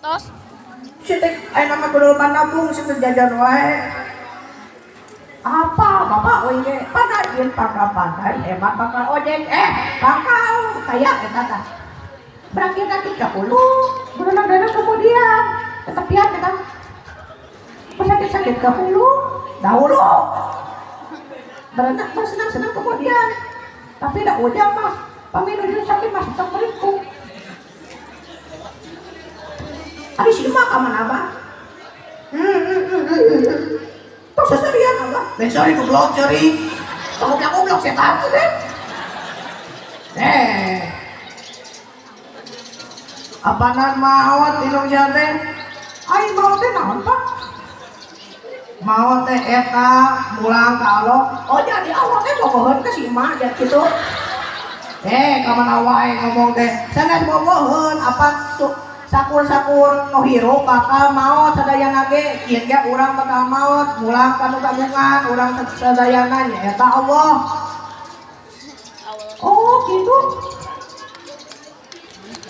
Tos. Si teh aya nama kudu nabung, si teh jajan wae. Apa bapak we ge pada jeung pangkal pantai hemat pangkal ojek, pangkal kaya eta tah. Berakhir nanti ke hulu, berenang-renang kemudian ke tepian eta. Bersakit-sakit ke hulu, dahulu. Berenang bersenang-senang kemudian. Tapi dah ujang mah, pami nuju sakit masuk sok meringkuk. Ari si emak ka mana, Abah? Tos seserian, Abah. Besok goblok ceurik. Goblok-goblok setan teh. Eh. Apanan maot Indonesia teh? Ai maot teh naon, Pak? Maot teh eta mulang ka Allah. Oh, jadi Allah teh bogoheun ka si emak ya kitu. Eh, ka mana wae ngomong teh. Sanes bogoheun apa sakur-sakur nu hirup bakal maot sadayana ge, kieu ge urang bakal maot mulang ka nu kagungan urang sadayana nyaeta Allah. Oh, gitu.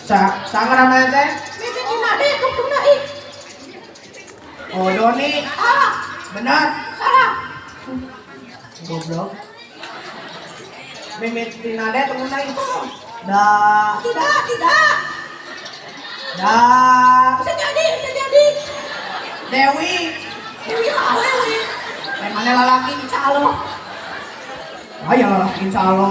Sa sangaranna teh? Mimiti tina D tungtungna I. Oh, Doni. Ah, benar. Salah. Goblok. Mimiti tina D tungtungna I. Da. Tidak, tidak. Da. Bisa jadi, bisa jadi. Dewi. Dewi awewe. Eh, mana lalaki insya Allah. Aya lalaki insya Allah.